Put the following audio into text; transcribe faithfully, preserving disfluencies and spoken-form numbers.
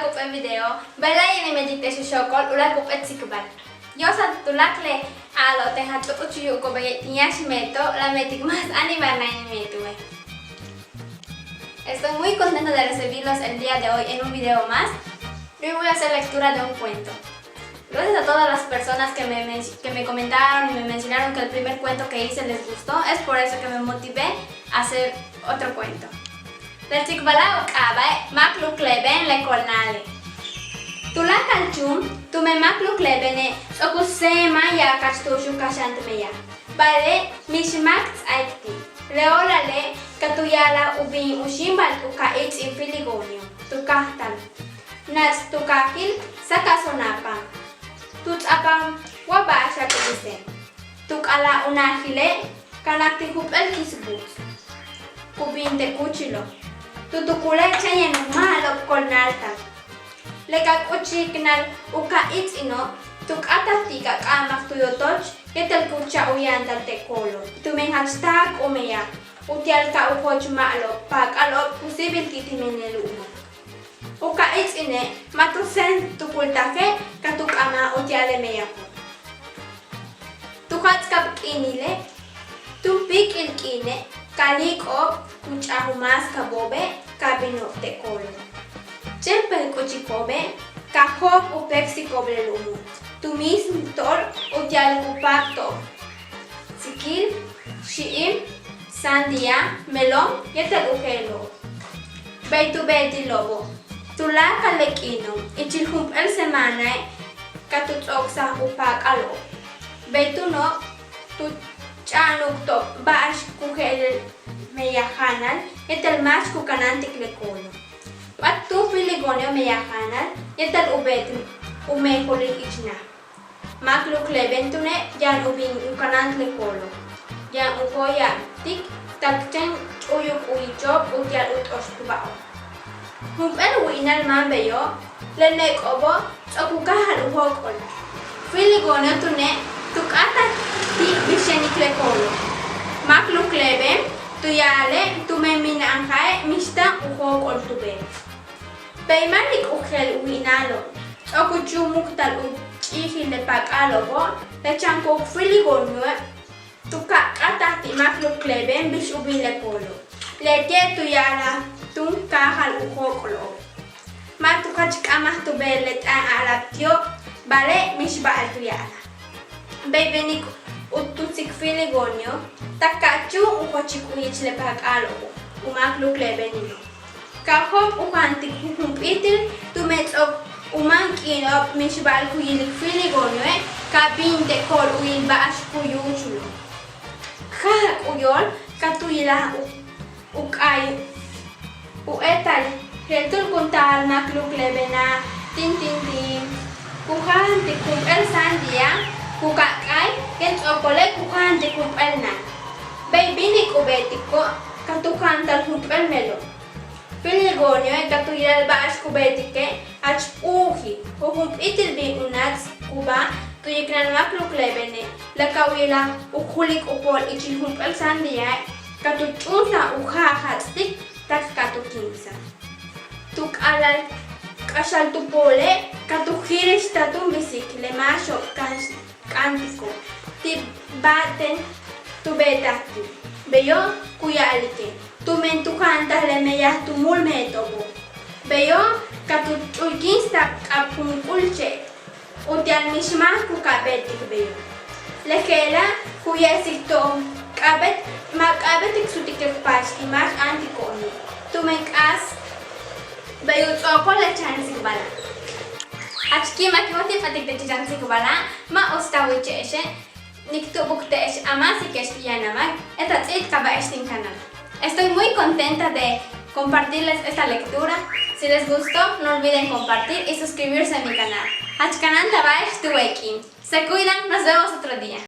Jump'éel video, bejla'e' yaan in beetik te'ex u xook'ol u láak' jump'éel tsikbal. Yo'osal tuláakal le a'alo'ob ten jach ts'u'uch u yu'ubiko'ob beey tin yáax meeto'ob, la meetik más ánimal in meetu'e'. Estoy muy contenta de recibirlos el día de hoy en un video más. Hoy voy a hacer lectura de un cuento. Gracias a todas las personas que me, men- que me comentaron y me mencionaron que el primer cuento que hice les gustó. Es por eso que me motivé a hacer otro cuento. Le tsikbala' u k'aaba'e' Máak Lukle'eben le Ko'olnale'. Tuláakal chuum tumen máak lukle'ebene' ts'o'ok u séemal ya'abkach tu'ux u kaxant meyaj. Ba'ale' mix máak ts'áaik ti'. Le o'olale' ka tu ya'alaj u bin u xíimbal u ka'a íits'in Filigonio tu káajtal. Naats' tu kaakil sáakal Sonapam. Tu ts'aapaj wa ba'ax a k'ubisel. Tu k'alal u najile' ka nak ti' jump'éel kiis buuts'. Ku bin te' kúuchulo'. Tu tuukule' chéen yaan u ma'alob ko'olnaltal. Le ka k'uchiknal u ka'a íits'ino' tu k'áataj ti' ka k'amaj tu yotoch yéetel ku cha'ay u yantal te' koolo'. Tumen jach táak u meyaj uti'al ka u joch ma'alob paak'alo'ob ku síibil ti' ti' mejenil lu'umo'. U ka'a íits'ine' ma' tu séen tukultaje' ka tu k'amaj uti'al le meyajo'. Tu jats'kab k'iinile' tu píik'il k'iine' ka líik'o'ob ku ch'a'aj u máaskabo'obe' ka bino'ob te' koolo'. Chéen pek k'uchiko'obe' ka jóok'ol u péeksiko'ob le lu'umo' tu mismo to'ol uti'al ku páakto'ob tsikil, xi'im, sandía, melón yéetel u je'elo'ob. Bey tu beetilo'obo' tuláakal le k'iino' ichil jump'éel semaanae' ka tu ts'o'oksaj u paak'alo'ob. Bey túuno' tu ch'a'anukto'ob ba'ax ku je'el le meyajaanal yéetel máax ku kanáantik le koolo'. P'áat túun Filigonio meyajaanal yéetel u beetik u mejolil ich naj. Máak lukle'eben túune' yaan u bin u kanáant le koolo'. Yaan u jóok'oltik tak chéen ch'uuyuk u yicho'ob uti'al u t'oxtuba'ob. Jump'éel wi'inal máan beyo', le neek'o'obo' ts'o'ok u káajal u jóok'ol. Filigonio túune' tu k'áataj ti' bix yenik le koolo'. Máak lukle'eben tu ya'ale' tumen mina'an ja'e' mix táan u jóok'ol tu beel. Bey máanik u jeel u wi'inalo', ts'o'ok u chúumuktal u ch'íijil le paak'alo'obo', le chan k'uuk Filigonioe' tu ka'aj k'áataj ti' máak lukle'eben bix u bin le koolo'. Leti'e' tu ya'alaj túun káajal u jóok'olo'ob. Ma' tu jach k'amaj tu beel le t'aan a'alab ti'o', ba'ale' mix ba'al tu ya'alaj. Bey benik u tuksik Filigonio tak ka chúun u jochik u yich le paak'alo'obo', u máak lukle'ebenilo'. Ka jóok'ol u jaantik jujump'íitil tumen ts'o'ok u máan k'iino'ob mix ba'al ku yilik Filigonioe' ka bin te' kool u yil ba'ax ku yúuchulo'. Jáayak u yóol ka tu yilaj u, u k'a'ay u éetal je'el túun kun taal máak lukle'ebena' tin tin tin. Ku jaantik jump'éel sandía ku ka'ak'a'ay, yéen ts'o'okole' ku jaantik jump'éel naj. Bey bíinik u beetiko' ka tu jaantal jump'éel melón. Filigonioe' ka tu yilaj ba'ax ku beetike' jach p'u'uji'. Jujump'íitil bin u naats' ku ba'al tu yiknal máak lukle'ebene' le ka u yilaj u julik u pool ichil jump'éel sandíae' ka tu ch'úunsaj u ja'ajats'tik tak ka tu ki'insaj. Tu k'aalal k'axal tu poole' ka tu ji'rixtal túun bisik le máaxo'ob ka'ax k'áantiko' ti' ba'ax ten tu beetaj ti'. Beyo' ku ya'alike' tumen tu jaantaj le meyaj tu múul meeto'obo'. Beyo' ka tu ch'uykinstaj k'ab junk'ul che' uti'al mix máak ku ka'abéetik beyo'. Le je'ela' ku ye'esik to'on k'a'abéet, ma' k'a'abéet k sutik k paach ti' máax áantiko'oni'. Tumen k'aas bey u ts'o'okol le chan tsikbala'. Jach ki'imak in wojel p'atik teche' chan tsikbala', ma' uts ta wiche'exe', nik tu'ubuk te'ex a máasike'ex ti' yaan a máak, e ta ts'íibtkabe'ex tin canal. Estoy muy contenta de compartirles esta lectura. Si les gustó, no olviden compartir y suscribirse a mi canal. Jach kanáantaba'ex tu wéek'in. Se cuidan, nos vemos otro día.